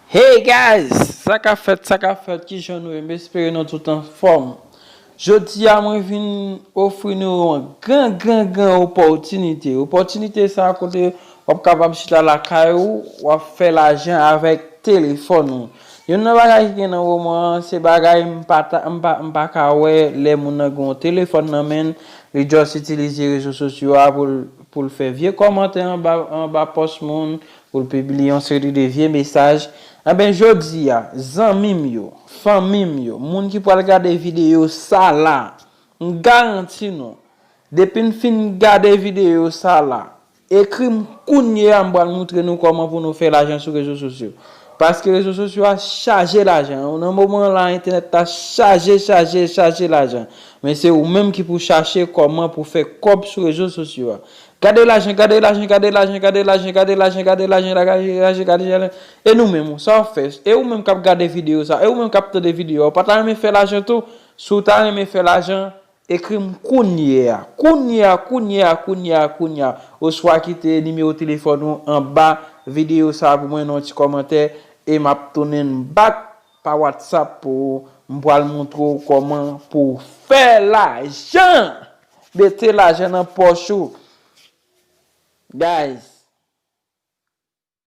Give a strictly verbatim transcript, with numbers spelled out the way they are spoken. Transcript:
Hey guys, sa k ap fèt, sa k ap fèt, kijan nou ye? M espere nou tout anfòm. Jodi a mwen vin ofri nou yon gran, gran, gran opòtinite. Opòtinite sa kote w ap kapab chita lakay ou, w ap fè lajan avèk telefòn ou. Youn nan bagay ki gen nan moman an, se bagay m pa ta- m pa, m pa ka wè lè moun nan gen yon telefòn nan men l, li just itilize rezo sosyo a pou l, pou l fè vye kòmantè anba, anba pòs moun, pou l pibliye yon seri de vye mesaj. Enben, jodi a, zanmi m yo, fanmi m yo, moun ki pral gade videyo sa la, m garanti nou, depi n fin gade videyo sa la, ekri m kounye a, m pral moutre nou kòman pou nou fè lajan sou rezo sosyo. Paske rezo sosyo a chaje lajan. Nan moman la, entènèt la chaje, chaje, chaje lajan. Men se ou menm ki pou chache kòman pou fè kòb sou rezo sosyo a. Gade lajan, gade lajan, gade lajan, gade lajan, gade lajan, gade lajan, gade lajan, gade lajan. E nou menm, sa w ap fè? E ou menm k ap gade videyo sa? E ou menm k ap tande videyo a? Ou pa ta renmen fè lajan tou? Si w ta renmen fè lajan, ekri m kounye a. Kounye a, kounye a, kounye a, kounye a. Oswa kite nimewo telefòn ou anba videyo sa pou mwen nan yon ti kòmantè e m ap tounen back pa WhatsApp pou ou. M pral montre w kòman pou w fè lajan. Mete lajan nan pòch ou. Guys,